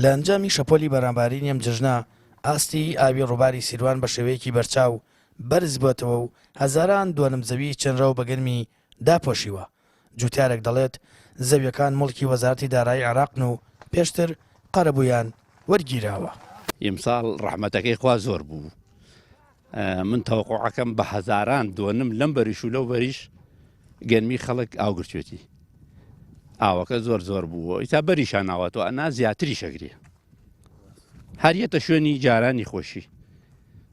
لە ئەنجامی شەپۆلی بارانبارینی ئەم جەژنە، ئاستی ئاوی ڕووباری سیروان بە شێوەیەکی بەرچاو بەرزبووەتەوە و هەزاران دۆنم زەویی چێنراو بە گەنمی داپۆشیوە. جووتیارێک دەڵێت، زەوییەکان موڵکی وەزارەتی دارایی عێراقن و پێشتر قەرەبوویان وەرگیراوە. ئیمساڵ ڕەحمەتەکەی خوا زۆر بوو من تەوەقوعەکەم بە هەزاران دۆنم لەم بەریش و لەو بەریش گەنمی خەڵک ئاوگرتوێتی ئاوەکە زۆر زۆر بوو ئیتا بەریشان ناوەتەوە ئەنا زیاتری شەگرێ هەریەتە شوێنی جارانی خۆشی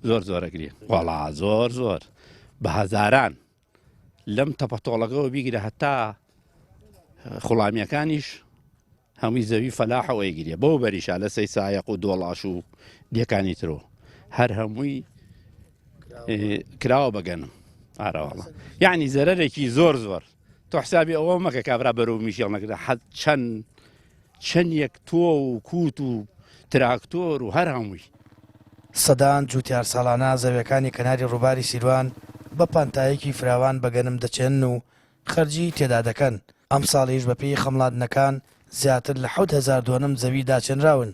زۆر زۆرەگرێ وەڵا زۆر زۆر بە هەزاران لەم تەپەتۆڵەکەەوە بیگرە هەتا خوڵامیەکانیش هەمووی زەوی فەلاحەوە ئەیگرێ بەو بەریشا لە سەی سایەق و دۆڵاش و دێکانی ترۆ هەر هەمووی کراوە بەگەنم ئارەواڵە یعنی زەرەرێکی زۆر زۆر تۆ حسابی ئەوە مەکە کابرا بەرەو میشێڵ نەکرا حەد چەند چەند یەک تۆ و کووت و تراکتۆر و هەر هەمووی. سەدان جووتیار ساڵانە زەویەکانی کەناری ڕووباری سیروان بە پانتایەکی فراوان بە گەنم دەچێنن و خەرجی تێدا دەکەن، ئەمساڵیش بەپێی خەمڵاندنەکان زیاتر لە 7000 دۆنم زەوی داچێنراون،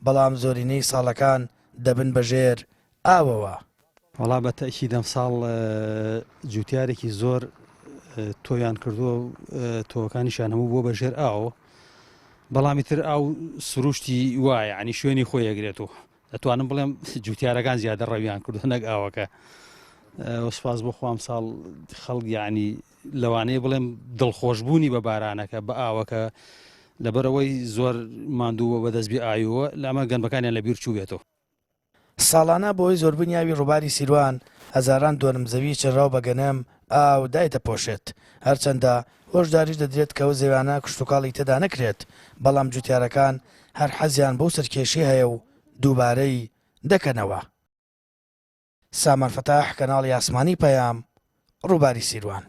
بەڵام زۆرینەی ساڵەکان دەبن بە ژێر ئاوەوە. وەڵا بە تەئکید ئەمساڵ جوتیارێکی زۆر تۆویان کردووە و تۆوەکانیشیان هەموو بووە بە ژێر ئاوەوە، بەڵام ئیتر ئاو سروشتی وایە یانی شوێنی خۆی ئەگرێتەوە. دەتوانم بڵێم جوتیارەکان زیادە ڕەویان کردو نەک ئاوەکە سپاس بۆ خوام ساڵ خەڵک یعنی لەوانەیە بڵێم دڵخۆشببوونی بە بارانەکە بە ئاوەکە لەبەرەوەی زۆر ماندووە بەدەست بێ ئاویەوە لەمە گەنبەکانیان لە بیر چوو بێتەوە. ساڵانە بەهۆی زۆربوونی ئاوی ڕووباری سیروان هەزاران دۆنم زەوی چنراو بە گەنم ئاو دایدەپۆشێت، هەرچەندە هۆشداریش دەدرێت کە ئەو زەویانە کشتوکاڵی تێدا نەکرێت، بەڵام جوتیارەکان هەر حەزیان بەو سەرکێشیە هەیە و دووبارەی دەکەنەوە. سامان فەتاح، کەناڵی ئاسمانی پەیام، ڕووباری سیروان.